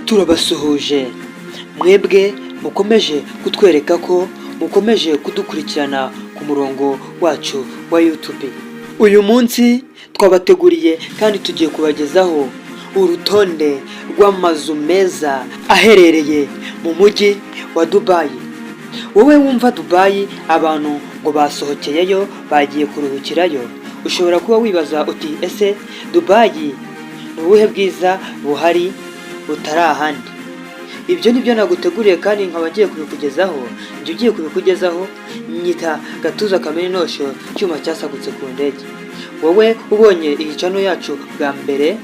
Turabasuhuje mwebwe mukomeje kutwereka ko mukomeje kudukurikirana ku murongo wacu wa YouTube. Uyu munsi twabateguriye kandi tugiye kubagezaho urutonde rw'amazu meza aherereye mu mujyi wa Dubayi. Wowe wumva Dubayi, abantu ngo basohokeyeyo, bagiye kuruhukirayo, ushobora kuba wibaza uti: "Ese Dubayi ni ubuhe bwiza buhari butari ahandi?" Ibyo ni byo naguteguriye kandi nkaba ngiye kubikugezaho. Njye ugiye kubikugezaho nyita Gatuza Kamena Inosho, cyuma cyasagutse ku ndege. Wowe ubonye iyi channel yacu bwa mbere,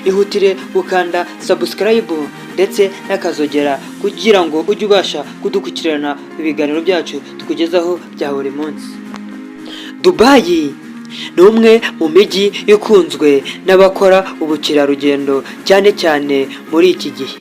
ihutire gukanda subscribe ndetse n'akazogera kugira ngo ujye ubasha kudukurikirana ibiganiro byacu tukugezaho bya buri munsi. Dubayi ni umwe mu mijyi ikunzwe n'abakora ubukerarugendo, cyane cyane muri iki gihe.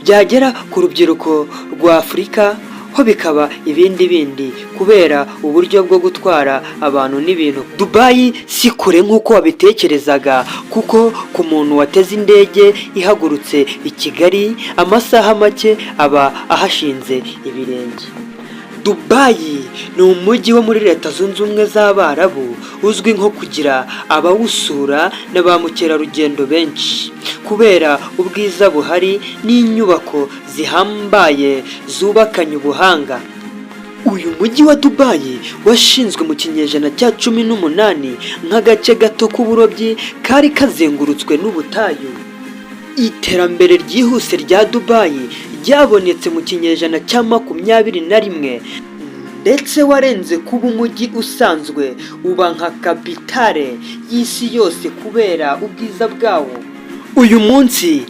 Byagera ku rubyiruko rwa Afurika ho bikaba ibindi bindi kubera uburyo bwo gutwara abantu n'ibintu. Dubayi si kure nk'uko wabitekerezaga, kuko ku muntu wateze indege ihagurutse i Kigali, amasaha make aba ahashinze ibirenge. Dubayi ni umujyi wo muri Leta Zunze Ubumwe z'Abarabu uzwi nko kugira abawusura na ba mukerarugendo benshi kubera ubwiza buhari n'inyubako zihambaye zubakanye ubuhanga. Uyu mujyi wa Dubayi washinzwe mu kinyejana cya 18 nk'agace gato k'uburobyi kari kazengurutswe n'ubutayu. Iterambere ryihuse rya Dubayi ryabonetse mu kinyejana cya 21, ndetse warenze kuba umujyi usanzwe uba nka kapitale y'isi yose kubera ubwiza bwawo. Uyu munsi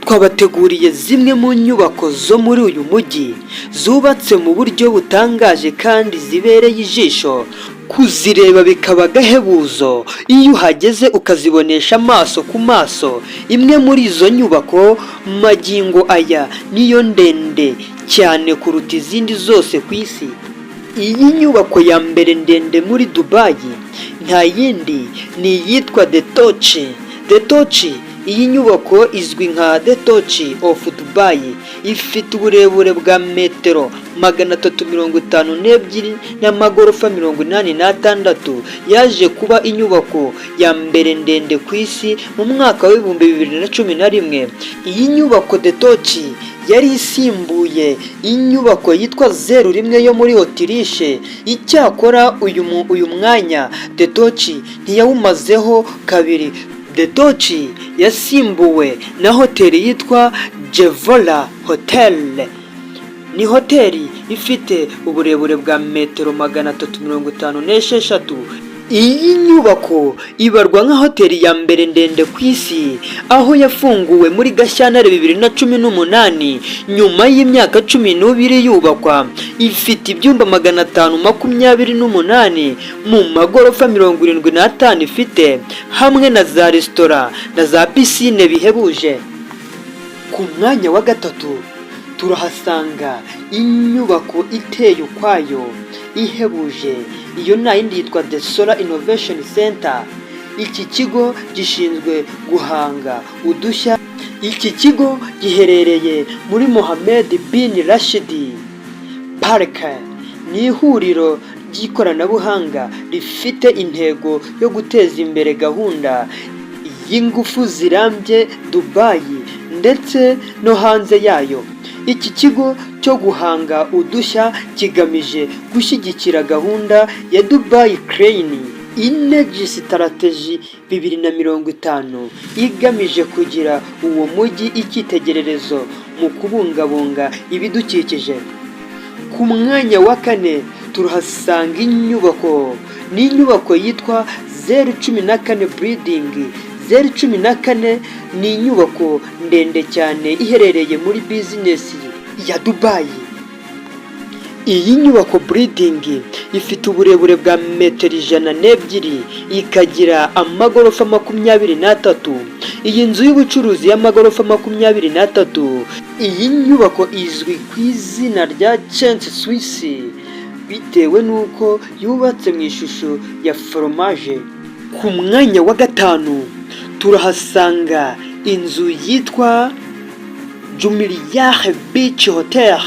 twabateguriye zimwe mu nyubako zo muri uyu mujyi zubatse mu buryo butangaje kandi zibereye ijisho kuzireba, bikaba agahebuzo iyo uhageze ukazibonesha amaso ku maso. Imwe muri izo nyubako magingo aya niyo ndende cyane kuruta izindi zose ku isi. Iyi nyubako ya mbere ndende muri Dubayi nta yindi, ni iyitwa The Torch. The Torch, iyi nyubako izwi nka The Torch of Dubai, ifite uburebure bwa metero 352 n'amagorofa 86. Yaje kuba inyubako ya mbere ndende ku isi mu mwaka wa 2011. Iyi nyubako The Torch yari isimbuye inyubako yitwa 01 yo muri Otirishe. Icyakora uyu mwanya The Torch ntiyawumazeho kabiri. The Torch yasimbuwe na hoteli yitwa Jevora Hotel. Ni hoteli ifite uburebure bwa metero 356. Iyi nyubako ibarwa nka hoteli ya mbere ndende ku isi, aho yafunguwe muri Gashyantare 2018 nyuma y'imyaka 12 yubakwa. Ifite ibyumba 528 mu magorofa 75 ifite, hamwe na za resitora na za pisine bihebuje. Ku mwanya wa gatatu turahasanga inyubako iteye ukwayo ihebuje. Iyo nta yindi, yitwa The Solar Innovation Center. Iki kigo gishinzwe guhanga udushya. Iki kigo giherereye muri Mohammed bin Rashid Park. Ni ihuriro ry'ikoranabuhanga rifite intego yo guteza imbere gahunda y'ingufu zirambye Dubayi ndetse no hanze yayo. Iki kigo cyo guhanga udushya kigamije gushyigikira gahunda ya Dubai Clean Energy Strategy 2050, igamije kugira uwo mujyi icyitegererezo mu kubungabunga ibidukikije. Ku mwanya wa kane turahasanga inyubako, ni inyubako yitwa 014 Building. 014 ni inyubako ndende cyane iherereye muri bizinesi ya Dubayi. Iyi nyubako building ifite uburebure bwa metero 102, ikagira amagorofa 23. Iyi nzu y'ubucuruzi y'amagorofa 23, iyi nyubako izwi ku izina rya Chance Swiss bitewe n'uko yubatse mu ishusho ya foromaje. Ku mwanya wa gatanu turahasanga inzu yitwa Jumeirah Beach Hotel.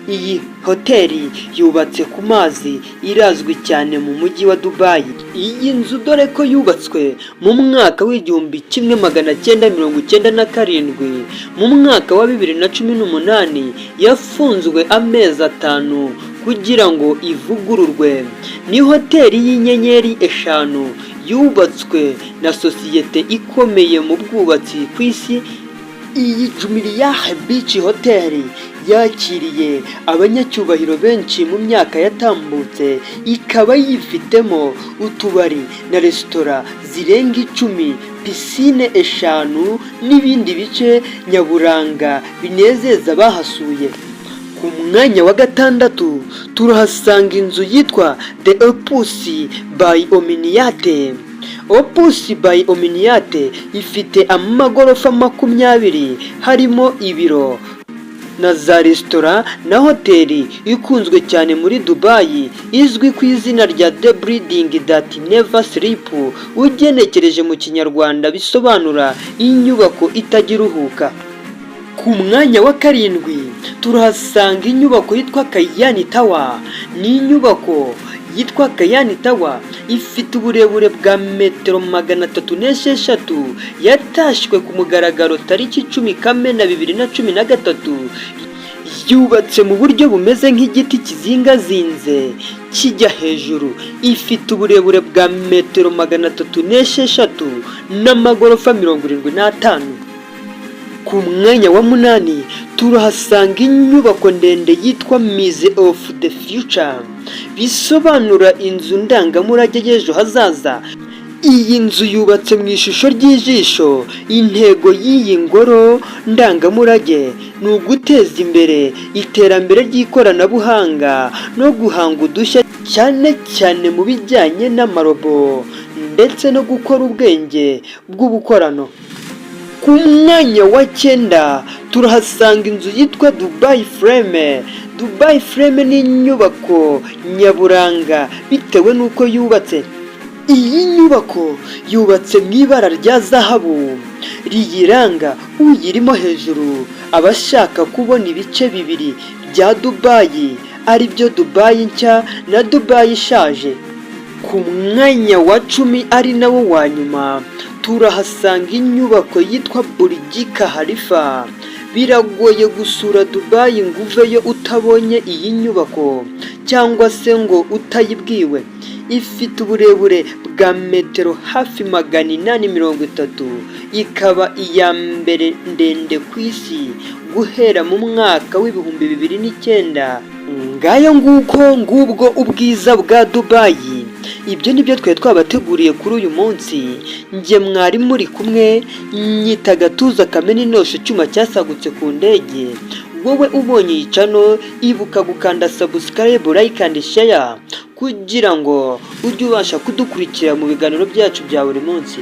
Iyi hoteli yubatse ku mazi, irazwi cyane mu mujyi wa Dubayi. Iyi nzu, dore ko yubatswe mu mwaka w'1997, mu mwaka wa 2018 yafunzwe amezi 5 kugira ngo ivugururwe. Ni hoteli y'inyenyeri 5 yubatswe na sosiyete ikomeye mu bwubatsi ku isi. Iyi Jumeirah Beach Hotel yakiriye abanyacyubahiro benshi mu myaka yatambutse, ikaba yifitemo utubari na resitora zirenga 10, pisine eshanu n'ibindi bice nyaburanga binezeza abahasuye. Ku mwanya wa gatandatu turahasanga inzu yitwa The Opus by Omniyat. Opus by Omniyat ifite amagorofa 20, harimo ibiro na za resitora na hoteli ikunzwe cyane muri Dubayi, izwi ku izina rya The Building That Never Sleep. Ugenekereje mu Kinyarwanda bisobanura inyubako itajya iruhuka. Ku mwanya wa karindwi turahasanga inyubako yitwa Cayan Tower. Ni inyubako yitwa Cayan Tower, ifite uburebure bwa metero 306, yatashywe ku mugaragaro tariki 10 Kamena 2013. Yubatse mu buryo bumeze nk'igiti kizingazinze kijya hejuru, ifite uburebure bwa metero 306 n'amagorofa 75. Ku mwanya wa munani turahasanga inyubako ndende yitwa Museum of the Future, bisobanura inzu ndangamurage y'ejo hazaza. Iyi nzu yubatse mu ishusho ry'ijisho. Intego y'iyi ngoro ndangamurage ni uguteza imbere iterambere ry'ikoranabuhanga no guhanga udushya, cyane cyane mu bijyanye n'amarobo ndetse no gukora ubwenge bw'ubukorano. Ku mwanya wa cyenda turahasanga inzu yitwa Dubai Frame. Dubai Frame ni inyubako nyaburanga bitewe n'uko yubatse. Iyi nyubako yubatse mu ibara rya zahabu riyiranga. Uyirimo hejuru aba ashaka kubona ibice bibiri bya Dubayi, aribyo Dubayi nshya na Dubayi ishaje. Ku mwanya wa 10, ari nawo wa nyuma, turahasanga inyubako yitwa Burj Khalifa. Biragoye gusura Dubayi ngo uveyo utabonye iyi nyubako cyangwa se ngo utayibwiwe. Ifite uburebure bwa metero hafi 830, ikaba iya mbere ndende ku isi guhera mu mwaka w'2009. Ngayo nguko, ngubwo ubwiza bwa Dubayi. Ibyo ni byo twari twabateguriye kuri uyu munsi. Njye mwari muri kumwe nyita agatuza kamena inosho, icyuma cyasagutse ku ndege. Wowe ubonye iyi channel, ibuka gukanda subscribe, like and share kugira ngo ujye ubasha kudukurikira mu biganiro byacu bya buri munsi.